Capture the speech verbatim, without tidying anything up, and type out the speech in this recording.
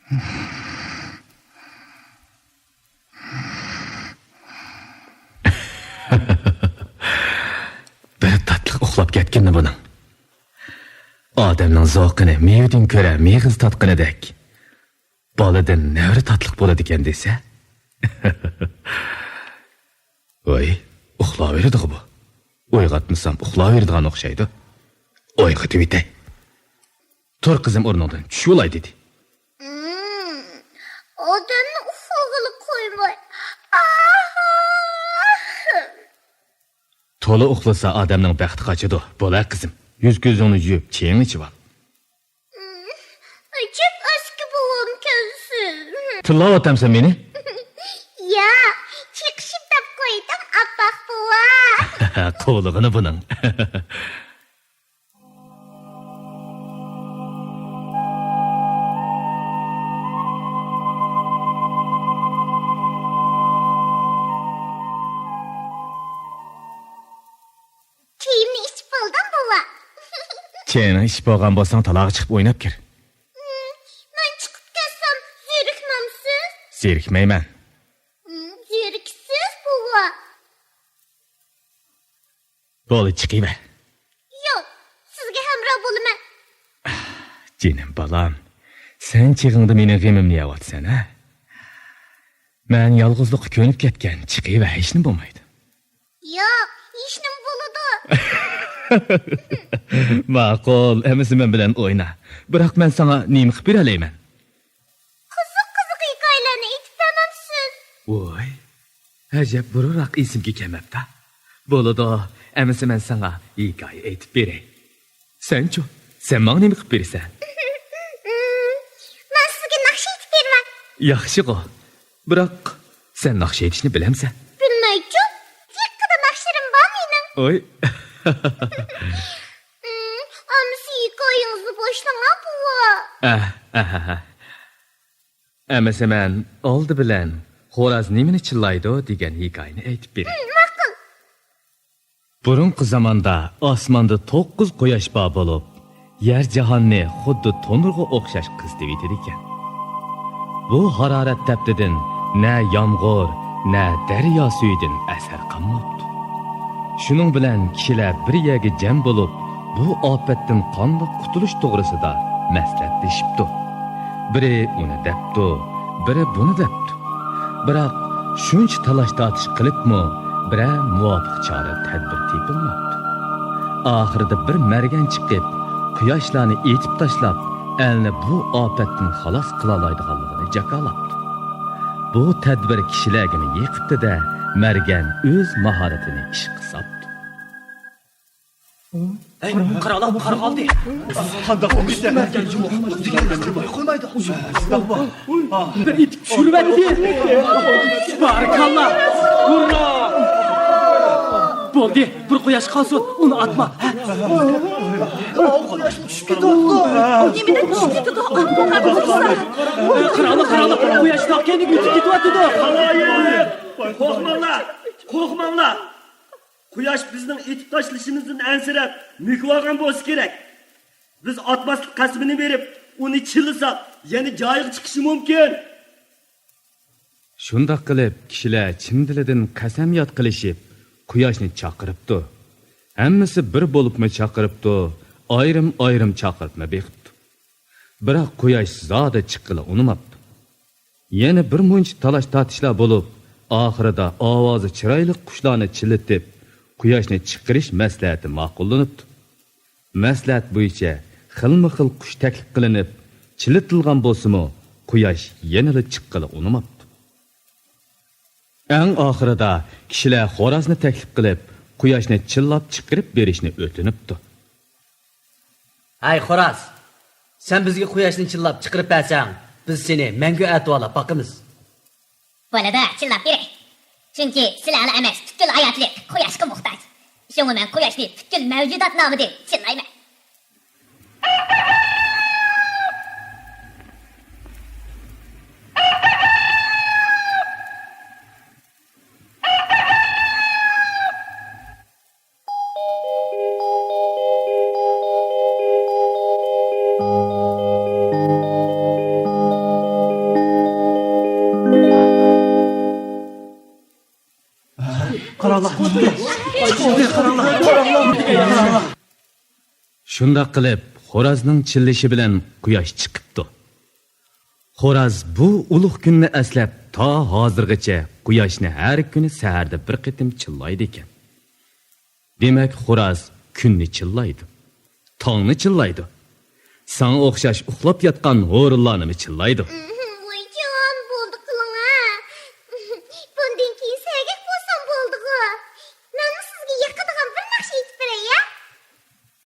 بىر تاتلىق ئۇخلاپ كەتكىنى بۇنىڭ. ئادەمنىڭ زوقىنى مېۋىدىن كۆرە مېغىز تاتقىنىدەك، بالىدىن نەۋرە تاتلىق بولىدىكەن دېسە. ۋاي، ئۇخلاۋېرىدىغۇ بۇ. ئويغاتمىسام ئۇخلاۋېرىدىغان ئوخشايدۇ. ئويغىتىۋېتەي. تۇر قىزىم، ئورنۇڭدىن چۈشۈۋالاي دېدى. ئادەمنى ئۇخلىغىلى قويماي. ئاھ! تولا ئۇخلىسا ئادەمنىڭ بەختى قاچىدۇ. بولە قىزىم، يۈز كۆزۈڭنى يۇيۇپ چېيىڭنى ئىچىۋال. ئەجەب ئەسكى بوۋامكەنسىز. تىللاۋاتامسەن مېنى؟ ياق، چېقىشىپ دەپ قويدۇم، ئاپپاق بوۋا. قوۋلىغىنى بۇنىڭ. چېيىمنى ئىچىپ بولدۇم، بوۋا. چېيىڭنى ئىچىپ بولغان بولساڭ، تالاغا چىقىپ ئويناپ كىر. مەن چىقىپ كەتسەم، زېرىكمەمسىز؟ زېرىكمەيمەن. زېرىكىسىز، بوۋا. بولدى، چىقىۋەر. ياق، سىزگە ھەمراھ بولىمەن. جېنىم بالام، سەن چېغىڭدا مېنىڭ غېمىمنى يەۋاتىسەن، ھە؟ مەن يالغۇزلۇققا كۆنۈپ كەتكەن، چىقىۋەر، ھېچنېمە بولمايدۇ. ياق، ھېچنېمە بولىدۇ. ماقۇل، ئەمىسە مەن بىلەن ئوينا. بىراق مەن ساڭا نېمە قىلىپ بېرەلەيمەن؟ قىزىق-قىزىق ھېكايىلەرنى ئېيتىپ بەرمەمسىز؟ ۋاي، ئەجەب، بۇرۇنراق ئېسىمگە كەلمەپتۇ. بولىدۇ، ئەمىسە مەن ساڭا ھېكايە ئېيتىپ بېرەي. سەنچۇ؟ سەن ماڭا نېمە قىلىپ بېرىسەن؟ مەن سىزگە ناخشا ئېيتىپ بېرىمەن. ياخشىغۇ. بىراق، سەن ناخشا ئېيتىشنى بىلەمسەن؟ بىلمەيچۇ. يېقىدا ناخشىلىرىم بار مېنىڭ. ئوي. ئەمىسە ھېكايىڭىزنى باشلاڭا، بوۋا. ئەھ، ئەھ، ئەھ، ئەھ. ئەمىسە مەن ئالدى بىلەن خوراز نېمىنى چىللايدۇ دېگەن ھېكايىنى ئېيتىپ بېرەي. ماقۇل. بۇرۇنقى زاماندا ئاسماندا توققۇز قۇياش بار بولۇپ، يەر جاھاننى خۇددى تونۇرغا ئوخشاش قىزىتىۋېتىدىكەن. بۇ ھارارەت تەپتىدىن نە يامغۇر، نە دەريا سۈيىدىن ئەسەر قالماپتۇ. شۇنىڭ بىلەن كىشىلەر بىر يەرگە جەم بولۇپ، بۇ ئاپەتتىن قانداق قۇتۇلۇش توغرىسىدا مەسلىھەتلىشىپتۇ. بىرى ئۇنى دەپتۇ، بىرى بۇنى دەپتۇ. بىراق، شۇنچە تالاش-تارتىش قىلىپمۇ، بىرەر مۇۋاپىق چارە-تەدبىر تېپىلماپتۇ. ئاخىرىدا بىر مەرگەن چىقىپ، قۇياشلارنى ئېتىپ تاشلاپ، ئەلنى بۇ ئاپەتتىن خالاس قىلالايدىغانلىقىنى جاكارلاپتۇ. بۇ تەدبىر كىشىلەرگىمۇ يېقىپتۇ-دە، مەرگەن ئۆز ماھارىتىنى ئىشقا ساپتۇ. ھەي، قارالا، قارىغا ئالدى. قانداق ئوقۇشتا؟ بىر ئېتىپ چۈشۈرۈۋەتتى. تۇبارىكاللا. ھۇررا. بولدى، بىر قۇياش قالسۇن، ئۇنى ئاتما. ھە؟ قۇياش چۈشۈپ كېتىۋاتىدۇ. نېمىدەپ چۈشۈپ كېتىدۇ؟ قارالا، قارالا، قۇياش تاغ كەينىگە ئۆتۈپ كېتىۋاتىدۇ. قورقماڭلار، قورقماڭلار. قۇياش بىزنىڭ ئېتىپ تاشلىشىمىزدىن ئەنسىرەپ، مۆكۈۋالغان بولسا كېرەك. بىز ئاتماسلىق قەسىمىنى بېرىپ، ئۇنى چىللىساق، يەنە جايىغا چىقىشى مۇمكىن. شۇنداق قىلىپ، كىشىلەر چىن دىلىدىن قەسەمياد قىلىشىپ، قۇياشنى چاقىرىپتۇ. ھەممىسى بىر بولۇپمۇ چاقىرىپتۇ، ئايرىم-ئايرىم چاقىرىپمۇ بېقىپتۇ. بىراق قۇياش زادى چىققىلى ئۇنىماپتۇ. يەنە بىر مۇنچە تالاش-تارتىشلار بولۇپ، ئاخىرىدا ئاۋازى چىرايلىق قۇشلارنى چىللىتىپ، قۇياشنى چىقىرىش مەسلىھەتى ماقۇللىنىپتۇ. مەسلىھەت بويىچە خىلمۇ خىل قۇش تەكلىپ قىلىنىپ، چىللىتىلغان بولسىمۇ، قۇياش يەنىلا چىققىلى ئۇنىماپتۇ. ئەڭ ئاخىرىدا كىشىلەر خورازنى تەكلىپ قىلىپ، قۇياشنى چىللاپ چىقىرىپ بېرىشنى ئۆتۈنۈپتۇ. ھەي خوراز، سەن بىزگە قۇياشنى چىللاپ چىقىرىپ بەرسەڭ، بىز سېنى مەڭگۈ ئەتىۋارلاپ باقىمىز. بولىدۇ، چىللاپ بېرەي. چۈنكى سىلەرلا ئەمەس، پۈتكۈل ھاياتلىق قۇياشقا موھتاج. شۇڭا مەن قۇياشنى پۈتكۈل مەۋجۇدات نامىدىن چىللايمەن. شۇنداق قىلىپ، خورازنىڭ چىللىشى بىلەن قۇياش چىقىپتۇ. خوراز بۇ ئۇلۇغ كۈننى ئەسلەپ، تا ھازىرغىچە قۇياشنى ھەر كۈنى سەھەردە بىر قېتىم چىللايدىكەن. دېمەك، خوراز كۈننى چىللايدۇ، تاڭنى چىللايدۇ. ساڭا ئوخشاش ئۇخلاپ ياتقان ھورۇنلارنىمۇ چىللايدۇ.